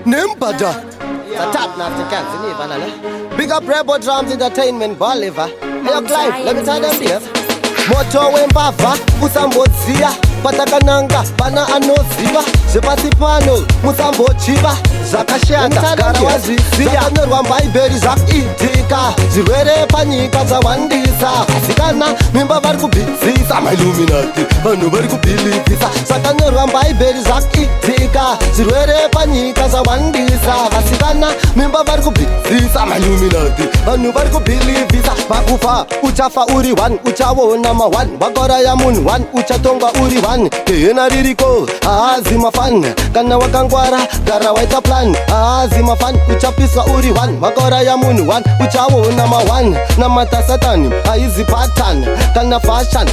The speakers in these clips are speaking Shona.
Nembada. The top notch Big up Rebel Drums Entertainment, Bolivar. Hey, Clive, let me tell them this. Moto wembavha usambodziya, patakananga pana anoziva zvepasi pano, musambochiva zvakashata, gara wazviziva. Zvakanyorwa mubhaibheri zvakuitika, zvirwere panyika zvawandisa, vasikana mimba vari kubvisisa, maIlluminati, vanhu vari kubhilivhisa. Zvakanyorwa mubhaibheri zvakuitika, zvirwere panyika zvawandisa, vasikana mimba vari kubvisisa, maIlluminati, vanhu vari kubhilivhisa. Pakufa uchafa uri one, uchaona ma1, wakauraya munhu one, uchatongwa uri one. Gehena ririko, haazi mafan. Kana wakangwara, gara waita plan. Haazi mafan, uchapiswa uri one, wakauraya munhu one, uchaona ma1. Namata Satani haizi pattern kana fashion.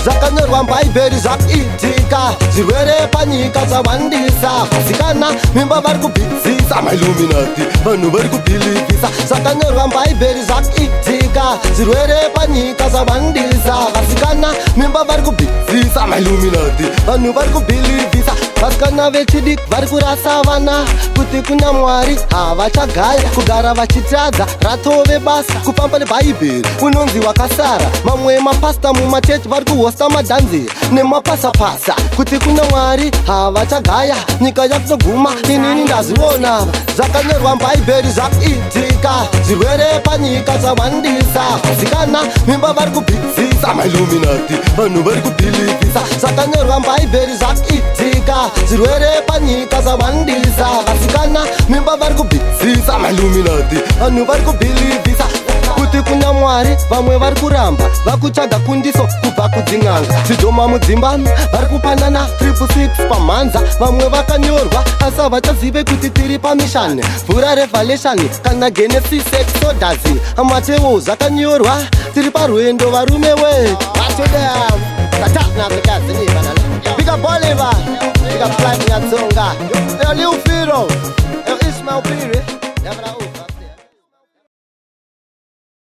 Zvakanyorwa mubhaibheri zvakuitika, zvirwere panyika zvawandisa, vasikana mimba vari kubvisisa, maIlluminati, vanhu vari kubhilivhisa. Zvakanyorwa mubhaibheri zvakuitika, zvirwere panyika zvawandisa, vasikana mimba vari kubvisisa, maIlluminati, vanhu vari kubhilivhisa. Vasikana vechidiki vari kurasa vana, kuti kuna Mwari havachagaya, kugara vachitadza ratove basa. Kufamba nebhaibheri unonzi wakasara. Mamwe mapasta mumachechi vari kuhosta madhanzi nemapasapasa, kuti kuna Mwari havachagaya. Nyika yakutoguma, inini ndazviona. Zvakanyorwa mubhaibheri zvakuitika, zvirwere panyika zvawandisa, vasikana mimba vari kubvisisa, maIlluminati, vanhu vari kubhilivhisa. Zvakanyorwa mubhaibheri zvakuitika, zvirwere panyika zvawandisa, vasikana mimba vari kubvisisa, maIlluminati, vanhu vari kubhilivhisa. Kuti kuna Mwari vamwe vari kuramba, vakutsvaga kundiso kubva kudzin'anga, zvidhoma mudzimba vari kupanana 666 pamhanza. Vamwe vakanyorwa asi havachazive kuti tiri pamission. Vhura Revelation kana Genesis, Exodus, Mateo, zvakanyorwa. Tiri parwendo, varume we. Big up Bolivar, big up Clive Nyatsonga, Lil Firo, Ismail Piri.